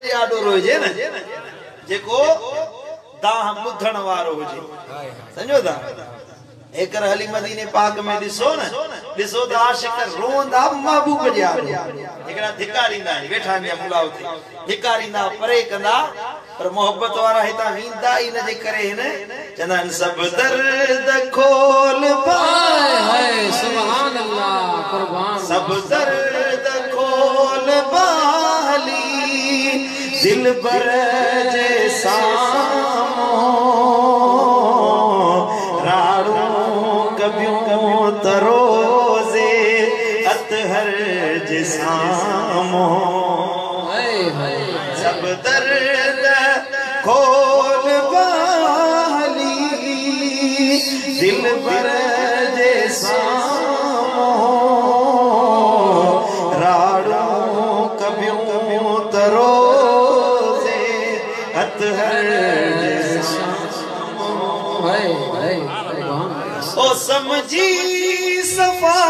جي آڏو روئجي نه جيڪو دانهن ٻڌڻ وارو هجي. سمجهو ٿا؟ هيڪر هلي مديني پاڪ ۾ ڏسو نه، ڏسو ته عاشق روئندا محبوب جي آڏو. هڪڙا ڌڪاريندا آهن، ويٺا آهن جا ملا اتي، ڌڪاريندا، پري ڪندا، پر محبت وارا هتان ويندا ئي نه جي ڪري هن چوندا آهن سڀ درد کول هاء هاء سبحان الله قربان. سڀ درد کول بالي دلبر جي سامهون راڙون ڪبيون ته روضي اطهر جي سامهون. سڀ درد کول بالي دلبر جي سامهون راڙون ڪبيون ته روضي اطهر جي سامهون. او سمجهي صفا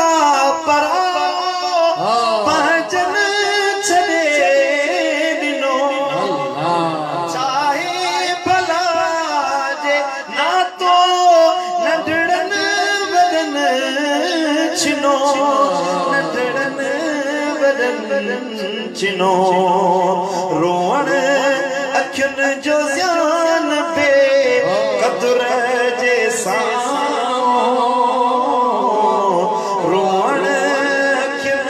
پرائو پنهنجن ڇڏي ڏنو. ڇاهي ڀلا جي ناتو ننڍڙن وڏن ڇنو، ننڍڙن وڏن ڇنو. روئڻ اکين جو زيان بي قدر جي سامهون، روئڻ اکين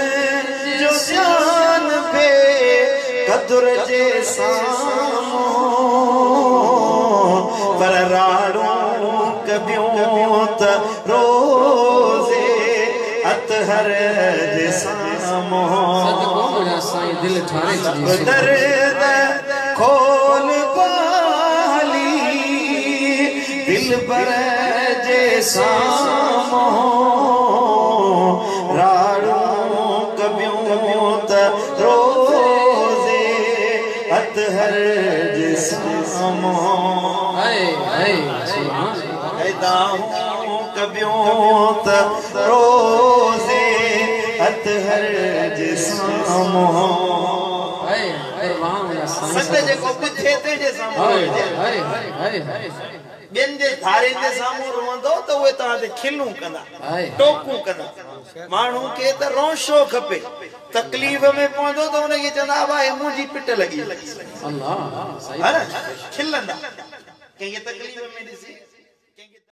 جو زيان بي قدر جي سامهون. پر راڙون ڪبيون ته روضي اطهر جي سامهون. سڀ درد کول بالي دلبر جي سامهون راڙون ڪبيون ته روضي اطهر جي سامهون. دانهون ڪبيون ته روضي اطهر جي سامهون. سڏ جيڪو ٻڌي تنهن جي سامهون روئجي. ٻين جي ڌارين جي سامهون روئندو ته اهي توهان تي کلون ڪندا، ٽوڪون ڪندا. ماڻهو کي ته رونشو کپي، تڪليف ۾ پوندو ته ان کي چوندا ابا هي منهنجي پٽ لڳي. ها نه، کلندا ڪنهن کي تڪليف ۾ ڏسي.